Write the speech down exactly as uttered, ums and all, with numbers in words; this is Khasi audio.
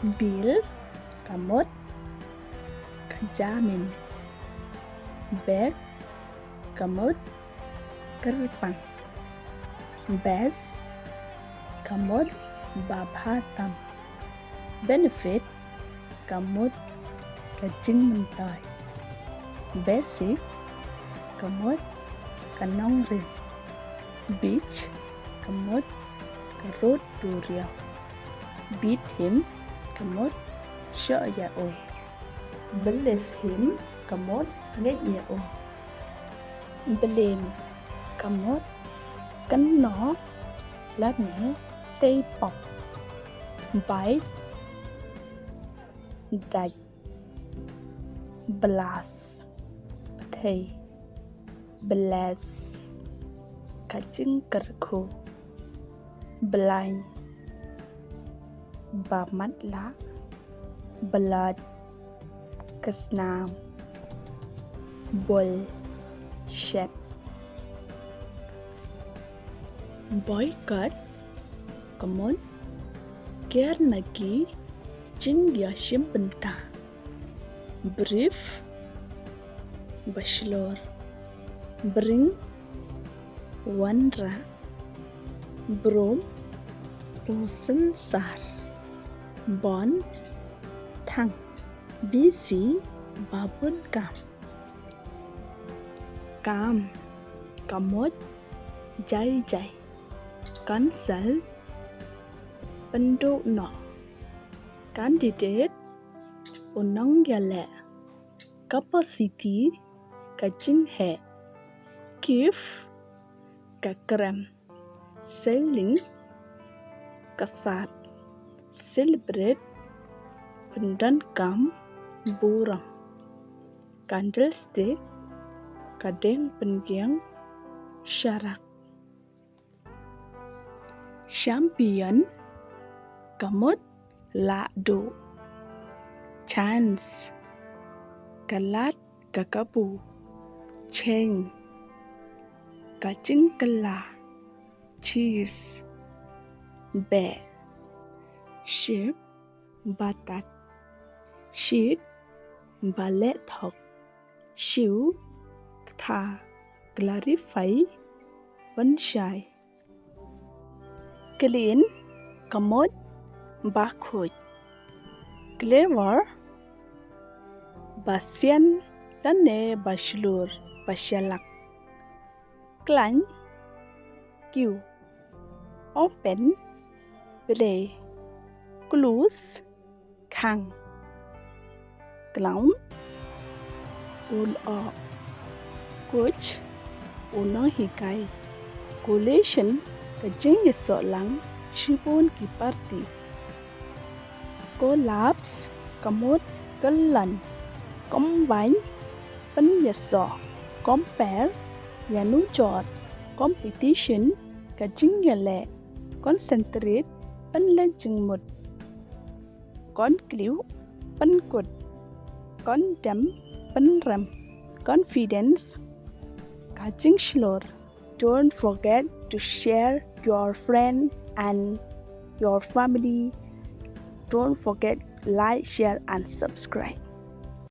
Bill ka mut ka jamin. Bag ka mut kyrpang. Best ka mut ba bha tam. Benefit ka mut ka jingmyntoi. Basic ka mut ka nongrim. Beach ka mut ka rud duriaw. Beat him ka mut shoh ïa u. Believe him ka mut ngeit ïa u. Blame ka mut kynnoh lane tei pop. Bite dait. Blast pyrthei. Bless ka jingkyrkhu. Blind ba matlah. Blood ka snam. Bull shet. Boycott ka mut ker na ki jingïashim bynta. Brief ba shlur. Bring wanrah. Brum u synsar. Born thang. Busy ba bun kam. Kam ka mut jai jai. Cancel pynduh noh. Candidate u nongïaleh. Capacity ka jingheh. Gift ka krem. Selling ka sat. Celebrate pyndonkam burom. Candlestick ka deng pyngiang sharak. Champion ka mut lah duh. Chance ka lad ka kabu. Cheng ka jingkylla. Cheese beh. Ship ba tat. Sheet ba leh thok. Shoe ktha. Clarify pynshai. Clean ka mut ba khuid. Clever ba sian lane ba shlur ba shalak. Khlaiñ kiew. Open blei. Close khang. Clown u lyoh. Coach u nonghikai. Collation ka jingïasoh lang shibun ki party. Collapse ka mut kyllon. Combine pynïasoh. Compare ïanujor. Competition ka jingïaleh. Concentrate pynleit jingmut. Conclude pynkut. Condemn pynrem. Confidence ka jingshlur. Don't forget to share your friend and your family. Don't forget like, share and subscribe.